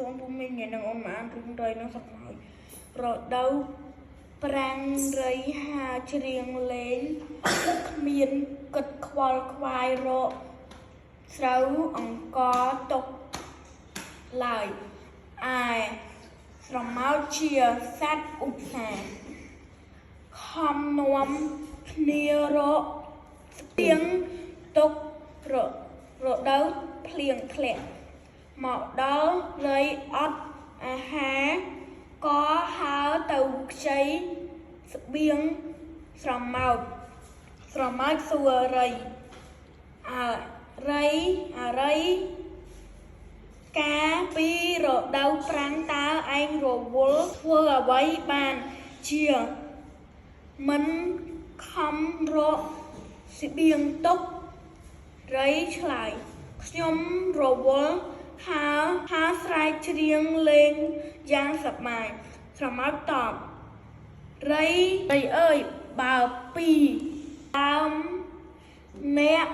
សួរពូមីងថ្ងៃនឹងអូនមកអានរឿងរៃនឹងស្រមោចរដូវប្រាំងរៃហាច្រៀងលេងគ្មានគិតខ្វល់ខ្វាយរកស្រូវអង្ករទុកឡើយឯស្រមោចជាសត្វឧស្សាហ៍ខំនាំគ្នារកស្ទៀងទុកររដូវភ្លៀងធ្លាក់ មកដល់រៃអត់អាហារក៏ហើរទៅខ្ចីស្បៀងស្រមោចស្រមោចសួររៃអើរៃអរៃកាពីរដូវប្រាំងតើឯងរវល់ធ្វើអ្វីបានជាមិនខំរកស្បៀងទុករៃឆ្លើយខ្ញុំរវល់ហើរហើរស្រែកច្រៀងលេងយ៉ាងសប្បាយស្រមោចតបរៃរៃអើយបើពីដើមអ្នក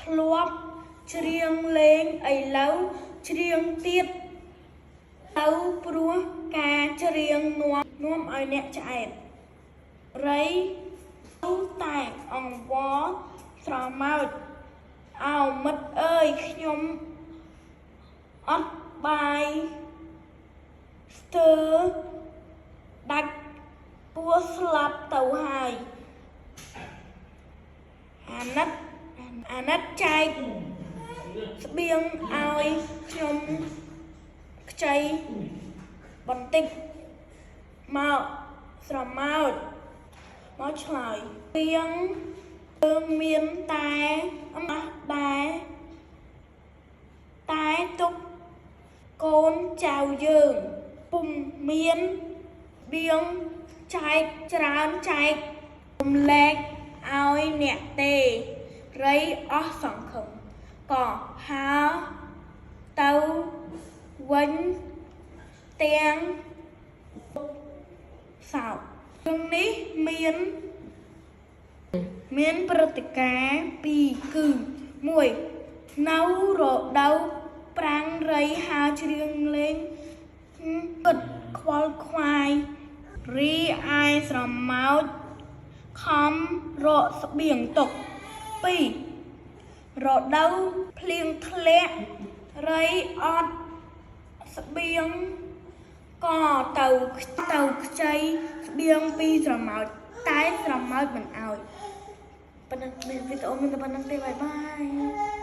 ធ្លាប់ច្រៀងលេងឥឡូវច្រៀងទៀតទៅព្រោះការច្រៀងនាំនាំឲ្យអ្នកឆ្អែតរៃទៅតែអង្វរស្រមោចអោមិត្តអើយខ្ញុំអត់បាយស្ទើរដាច់ពោះស្លាប់ទៅហើយអាណិតអាណិតចែកស្បៀងឲ្យខ្ញុំខ្ចីបន្តិចមកស្រមោចមកឆ្លើយពីងយើងមានតែអំណះដែរតែទុកកូនចៅយើងពុំមានបៀងចែកច្រើនចែករំលែកឲ្យអ្នកទេរៃអស់សង្ឃឹមក៏ហើរទៅវិញទាំងសោករឿងនេះមានមានព្រឹត្តិការណ៍ពីរគឺ1នៅរដូវប្រាំងរៃហើរច្រៀងលេងគិតខ្វល់ខ្វាយរីឯស្រមោចខំរកស្បៀងទុក2រដូវភ្លៀងធ្លាក់រៃអត់ស្បៀងក៏ទៅទៅខ្ចីស្បៀងពីស្រមោចតែស្រមោចមិនអោយប៉ុណ្ណឹងមានវីដេអូមានតែប៉ុណ្ណឹងទេbye bye.